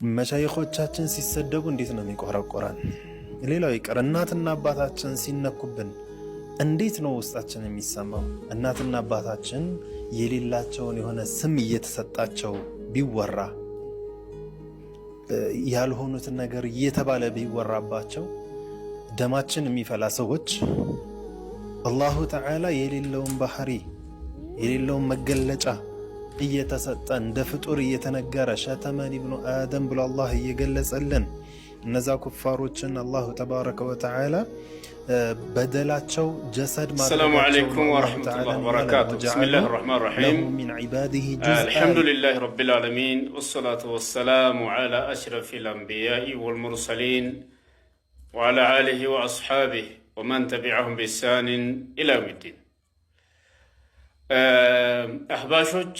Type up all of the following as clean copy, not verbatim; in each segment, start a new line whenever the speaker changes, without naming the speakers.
መሻይኾቻችን ሲሰደቡ እንዴት ነው የሚቆረቆረን? ሌላው ይቅር እናትና አባታችን ሲነኩብን እንዴት ነው ውስጣችን የሚሰማው? እናትና አባታችን የሌላቸውን የሆነ ስም እየተሰጣቸው ቢወራ፣ ያልሆኑትን ነገር እየተባለ ቢወራባቸው ደማችን የሚፈላ ሰዎች፣ አላሁ ተዓላ የሌለውን ባህሪ፣ የሌለውን መገለጫ እየተሰጠ፣ እንደ ፍጡር እየተነገረ፣ شتمني ابن آدم ብሎ አላህ እየገለጸልን፣ እነዛ ኩፋሮችን አላሁ ተባረከ ወተዓላ በደላቸው ጀሰድ
السلام عليكم ورحمة الله وبركاته. بسم الله الرحمن الرحيم.
من عباده جزءا.
الحمد لله رب العالمين والصلاة والسلام على أشرف الأنبياء والمرسلين وعلى آله وأصحابه ومن تبعهم بإحسان إلى يوم الدين. አህባሾች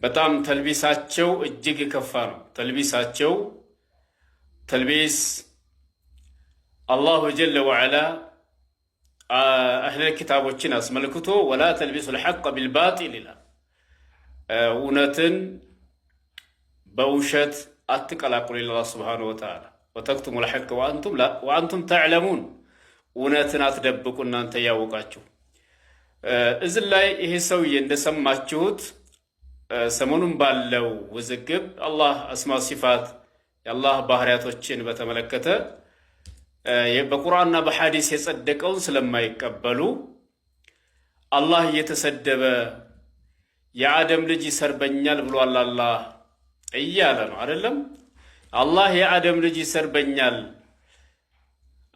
በጣም ተልቢሳቸው እጅግ የከፋ ነው። ተልቢሳቸው ተልቢስ አላሁ ጀለ ወዐላ አህለል ኪታቦችን አስመልክቶ ولا تلبسوا الحق بالباطل ይላል። እውነትን በውሸት አትቀላቅሉ ይላል አላህ ስብሓነሁ ወተዓላ። وتكتموا الحق وأنتم تعلمون፣ እውነትን አትደብቁ እናንተ እያወቃችሁ። እዚህ ላይ ይሄ ሰውዬ እንደሰማችሁት ሰሞኑን ባለው ውዝግብ አላህ አስማ ሲፋት የአላህ ባህሪያቶችን በተመለከተ በቁርአንና በሐዲስ የጸደቀውን ስለማይቀበሉ አላህ እየተሰደበ የአደም ልጅ ይሰርበኛል ብሏል አላህ እያለ ነው አይደለም? አላህ የአደም ልጅ ይሰርበኛል።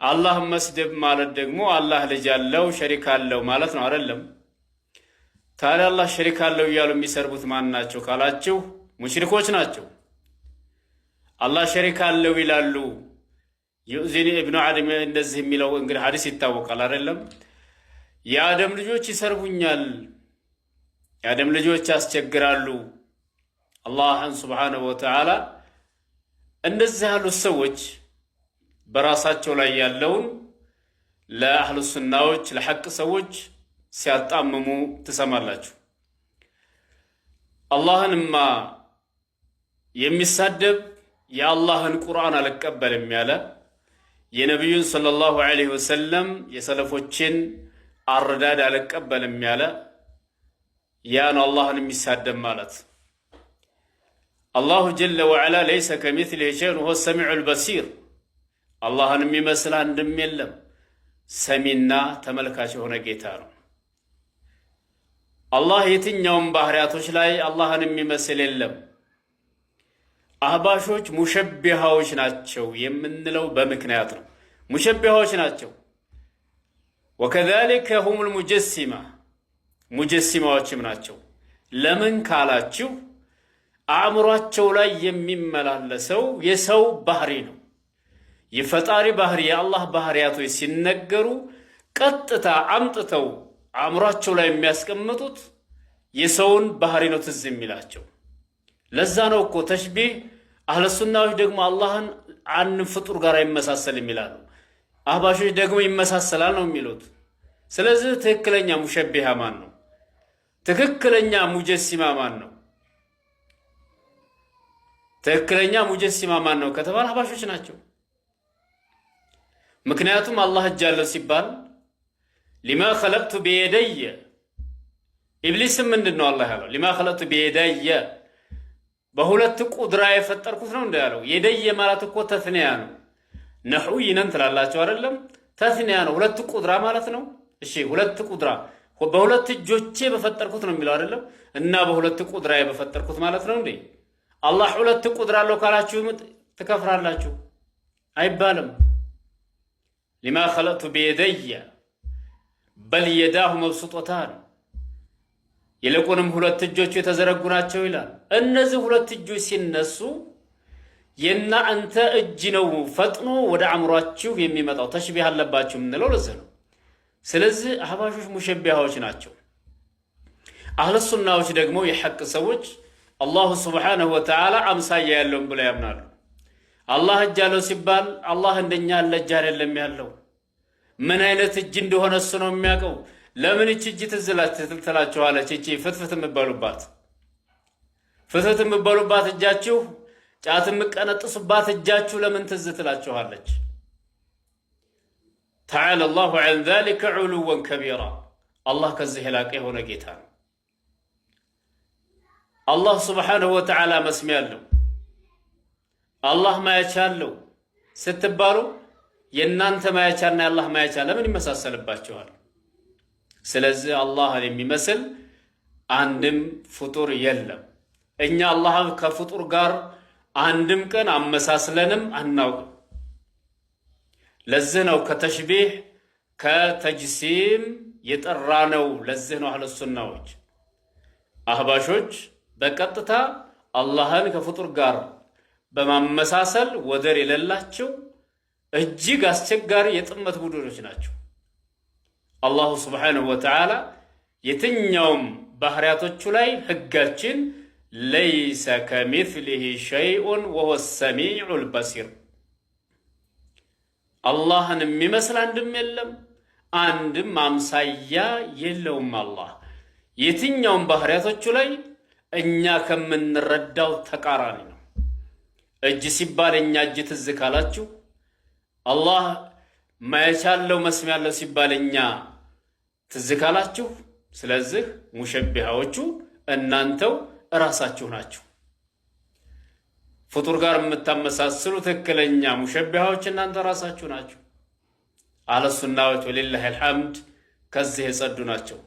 አላህ መስደብ ማለት ደግሞ አላህ ልጅ አለው፣ ሸሪክ አለው ማለት ነው አይደለም? ታዲያ አላህ ሸሪክ አለው እያሉ የሚሰርቡት ማን ናቸው ካላችሁ ሙሽሪኮች ናቸው። አላህ ሸሪክ አለው ይላሉ። يؤذيني ابن آدم እንደዚህ የሚለው እንግዲህ ሀዲስ ይታወቃል አይደለም? የአደም ልጆች ይሰርቡኛል፣ የአደም ልጆች ያስቸግራሉ አላህን ስብሓነሁ ወተዓላ። እንደዚህ ያሉት ሰዎች በራሳቸው ላይ ያለውን ለአህሉ ሱናዎች፣ ለሐቅ ሰዎች ሲያጣምሙ ትሰማላችሁ። አላህንማ የሚሳደብ፣ የአላህን ቁርአን አልቀበልም ያለ፣ የነቢዩን ሰለላሁ ዐለይሂ ወሰለም የሰለፎችን አረዳድ አልቀበልም ያለ ያ ነው አላህን የሚሳደብ ማለት። አላሁ ጀለ ወዐላ ليس كمثله شيء وهو السميع البصير። አላህን የሚመስል አንድም የለም። ሰሚና ተመልካች የሆነ ጌታ ነው። አላህ የትኛውም ባህሪያቶች ላይ አላህን የሚመስል የለም። አህባሾች ሙሸቢሃዎች ናቸው የምንለው በምክንያት ነው። ሙሸቢሃዎች ናቸው። وكذلك هم المجسمة፣ ሙጀሲማዎችም ናቸው። ለምን ካላችሁ አእምሯቸው ላይ የሚመላለሰው የሰው ባህሪ ነው። የፈጣሪ ባህሪ፣ የአላህ ባህሪያቶች ሲነገሩ ቀጥታ አምጥተው አእምሯቸው ላይ የሚያስቀምጡት የሰውን ባህሪ ነው ትዝ የሚላቸው። ለዛ ነው እኮ ተሽቢህ አህለሱናዎች ደግሞ አላህን አንድ ፍጡር ጋር አይመሳሰልም ይላሉ። አህባሾች ደግሞ ይመሳሰላል ነው የሚሉት። ስለዚህ ትክክለኛ ሙሸቢሃ ማን ነው? ትክክለኛ ሙጀሲማ ማን ነው? ትክክለኛ ሙጀሲማ ማን ነው ከተባለ አህባሾች ናቸው። ምክንያቱም አላህ እጅ አለው ሲባል لما خلقت بيدي፣ ኢብሊስም ምንድን ነው አላህ ያለው? لما خلقت بيدي፣ በሁለት ቁድራ የፈጠርኩት ነው እንደ ያለው። يدي ማለት እኮ ተትንያ ነው። ነሕዊ ነን ትላላቸው አይደለም? ተትንያ ነው። ሁለት ቁድራ ማለት ነው። እሺ ሁለት ቁድራ፣ በሁለት እጆቼ በፈጠርኩት ነው የሚለው አይደለም? እና በሁለት ቁድራ በፈጠርኩት ማለት ነው እንዴ? አላህ ሁለት ቁድራ አለው ካላችሁ ትከፍራላችሁ። አይባልም። لما خلقت بيدي بل يداه مبسوطتان፣ ይልቁንም ሁለት እጆቹ የተዘረጉ ናቸው ይላል። እነዚህ ሁለት እጆች ሲነሱ የእናንተ እጅ ነው ፈጥኖ ወደ አእምሯችሁ የሚመጣው። ተሽቢህ አለባችሁ የምንለው ለዚህ ነው። ስለዚህ አህባሾች ሙሸቢሃዎች ናቸው። አህለሱናዎች ደግሞ የሐቅ ሰዎች አላሁ ስብሓነሁ ወተዓላ አምሳያ ያለውም ብለው ያምናሉ። አላህ እጅ አለው ሲባል አላህ እንደኛ ያለ እጅ አይደለም ያለው። ምን አይነት እጅ እንደሆነ እሱ ነው የሚያውቀው። ለምን እች እጅ ትዝ ትላችኋለች? እቺ ፍትፍት የምበሉባት፣ ፍትፍት የምበሉባት እጃችሁ። ጫት የምቀነጥሱባት እጃችሁ ለምን ትዝ ትላችኋለች? تعالى الله عن ذلك علوا كبيرا። አላህ ከዚህ የላቀ የሆነ ጌታ ነው። አላህ سبحانه وتعالى መስሚያ አለው፣ አላህ ማየቻ አለው ስትባሉ የእናንተ ማየቻና የአላህ ማየቻ ለምን ይመሳሰልባችኋል? ስለዚህ አላህን የሚመስል አንድም ፍጡር የለም። እኛ አላህን ከፍጡር ጋር አንድም ቀን አመሳስለንም አናውቅም። ለዚህ ነው ከተሽቢህ ከተጅሲም የጠራ ነው። ለዚህ ነው አህለሱናዎች አህባሾች በቀጥታ አላህን ከፍጡር ጋር በማመሳሰል ወደር የሌላቸው እጅግ አስቸጋሪ የጥመት ቡድኖች ናቸው። አላሁ ስብሓነሁ ወተዓላ የትኛውም ባህሪያቶቹ ላይ ህጋችን ለይሰ ከሚስሊሂ ሸይኡን ወሁወ ሰሚዑል በሲር። አላህን የሚመስል አንድም የለም፣ አንድም አምሳያ የለውም። አላህ የትኛውም ባህሪያቶቹ ላይ እኛ ከምንረዳው ተቃራኒ ነው። እጅ ሲባል እኛ እጅ ትዝ ካላችሁ፣ አላህ ማየቻለው መስሚያ ያለው ሲባል እኛ ትዝ ካላችሁ፣ ስለዚህ ሙሸቢሃዎቹ እናንተው እራሳችሁ ናችሁ። ፍጡር ጋር የምታመሳስሉ ትክክለኛ ሙሸቢሃዎች እናንተ ራሳችሁ ናችሁ። አህለሱናዎች ولله الحمد ከዚህ የጸዱ ናቸው።